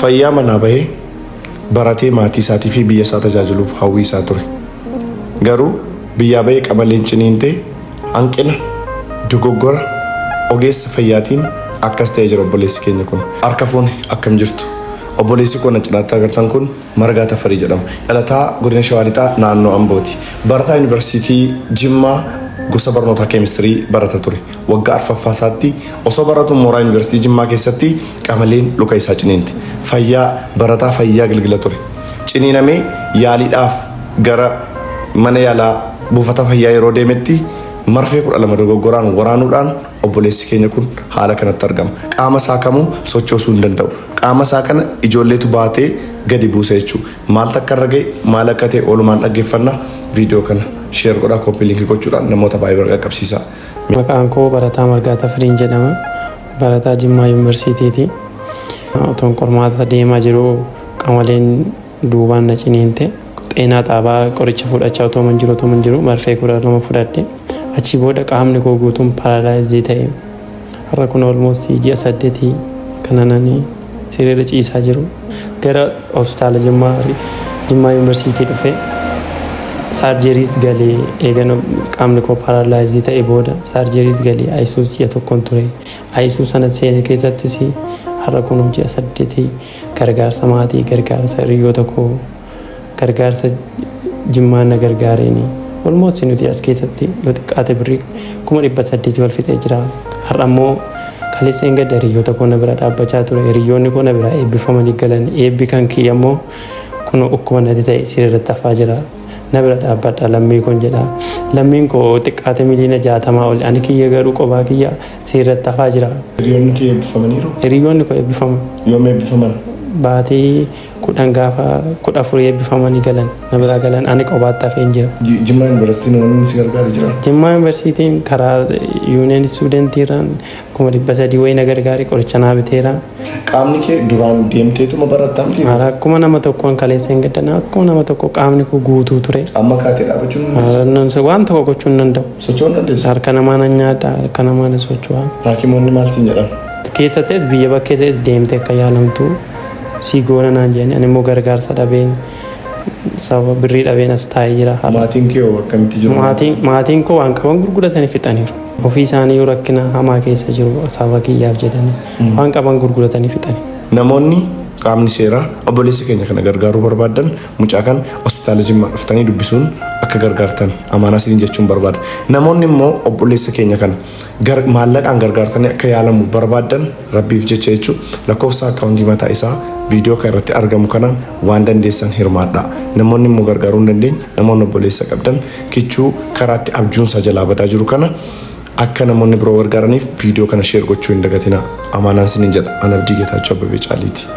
Fayyaa manaa bahee baratee maatii isaatii fi biyya isaa tajaajiluuf hawwii isaa ture. Garuu biyyaa bahee qamaleen ciniintee hanqina, dogoggora ogeessa fayyaatiin akkas ta'ee jira obboleessi keenya kun. Harka fuune, akkam jirtu? Obboleessi koo na cinaatti agartan kun Margaa Tafarii jedhama. Dhalataa godina Shawaa Lixaa naannoo Ambooti. Barataa Yuunivarsiitii Jimmaa gosa barnootaa keemistirii barata ture. Waggaa arfaffaa isaatti osoo baratu mooraa Yuunivarsiitii Jimmaa keessatti qamaleen luka isaa ciniinte. Fayyaa barataa fayyaa gilgila ture. Ciniinamee yaaliidhaaf gara mana yaalaa buufata fayyaa yeroo deemetti marfee 12 dogoggoraan waraanuudhaan obboleessi keenya kun haala kanatti argama. Qaama isaa kamuu sochoosuu hin danda'u. Qaama isaa kana ijoolleetu baatee gadi buusa jechuudha. Maaltu akka irra ga'e, maal akka ta'e oolumaan dhaggeeffanna. Viidiyoo kana share godhaa, copy link gochuudhaan namoota baay'ee bira qaqqabsiisaa. Maqaan koo Barataa Margaa Tafariin jedhama. Barataa Jimmaa Yuunivarsiitiiti. Otoon qormaata deemaa jiruu qamaleen duubaan na ciniinte. Xeenaa xaabaa qoricha fudhachaa otooman jiru marfee 12 fudhadhe. Achii booda qaamni koo guutuun paralyze ta'e. Har'a kun almost ji'a 8 kana nani sireerra ciisaa jiru. Gara hospitaala Jimmaa Yuunivarsiitii dhufe. Surgerys galee, eegan qaamni koo paralyze ta'e booda surgerys galee ICU ji'a tokkoon ture. ICU sana seene keessattis har'a kun ji'a 8 gargaarsa maatii, gargaarsa hiriyoota koo, gargaarsa Jimmaan na gargaareeni. Almost nuti as keessatti yoo xiqqaate birrii 800,000 wal fixee jira. Har'a immoo kaleessa hin gadda hiriyoota koo na bira dhaabbachaa ture. Hiriyoonni koo na bira eebbifamanii galan. Eebbi kan kiyya immoo kun dhukkuba natti ta'e sirriitti hafaa jira. Na bira dhaabbadha lammii koon jedha. Lammiin koo xiqqaate miliyoona 60 oli. Ani kiyya garuu kophaa kiyya sirriitti hafaa jira. Hiriyoonni kee eebbifamaniiru? Hiriyoonni koo eebbifaman. Yoom eebbifaman? Baatii 10 gaafa 14 eebbifamanii galan, na biraa galan, ani kophaatti hafeen jira. Jimmaa Yuunivarsiitiin namoonni si gargaare jira? Jimmaa Yuunivarsiitiin karaa union studentiirraan 300,000 wayii na gargaare, qoricha naa biteera. Qaamni kee duraan deemteetuma barattaa miti? Haala akkuma nama tokkoon kaleessa hin gaddanaa, akkuma nama tokko qaamni koo guutuu ture. Amma kaatee dhaabachuu hin dandeessu? Waan tokko gochuu hin danda'u. Socho'uu hin dandeessu? Harka namaa nan nyaadha, harka namaa na socho'a. Haakimoonni maal siin jedhan? Keessa ta'es biyya bakkee ta'es deemtee akka yaalamtu si goona naan jedhani, ani immoo gargaarsa dhabeen, sababa birrii dhabeen as taa'ee jira. Maatiin kee hoo akkamitti jiru? Maatiin koo waan qaban gurguratanii fixaniiru. Ofii isaanii rakkina hamaa keessa jiru, sababa kiyyaaf jedhanii waan qaban gurguratanii fixani. Namoonni qaamni seeraa obboleessa keenya kana gargaaruu barbaadan mucaa kan hospitaala Jimmaa dhuftanii dubbisuun akka gargaartan amaanaa isiniin jechuun barbaada. Namoonni immoo obboleessa keenya kana maallaqaan gargaartanii akka yaalamu barbaadan rabbiif jecha jechuun lakkoofsa akkaawuntii mataa isaa viidiyoo kan irratti argamu kanaan waan dandeessan hirmaadhaa. Namoonni immoo gargaaruu hin dandeenye, namoonni obboleessa qabdan kichuu karaatti abjuunsaa jalaa badaa jiru kana akka namoonni biroo gargaaraniif viidiyoo kana share gochuu hin dagatinaa. Amaanaan isiniin jedha. Ana Abdii Geetaachoo Abbabee Caaliiti.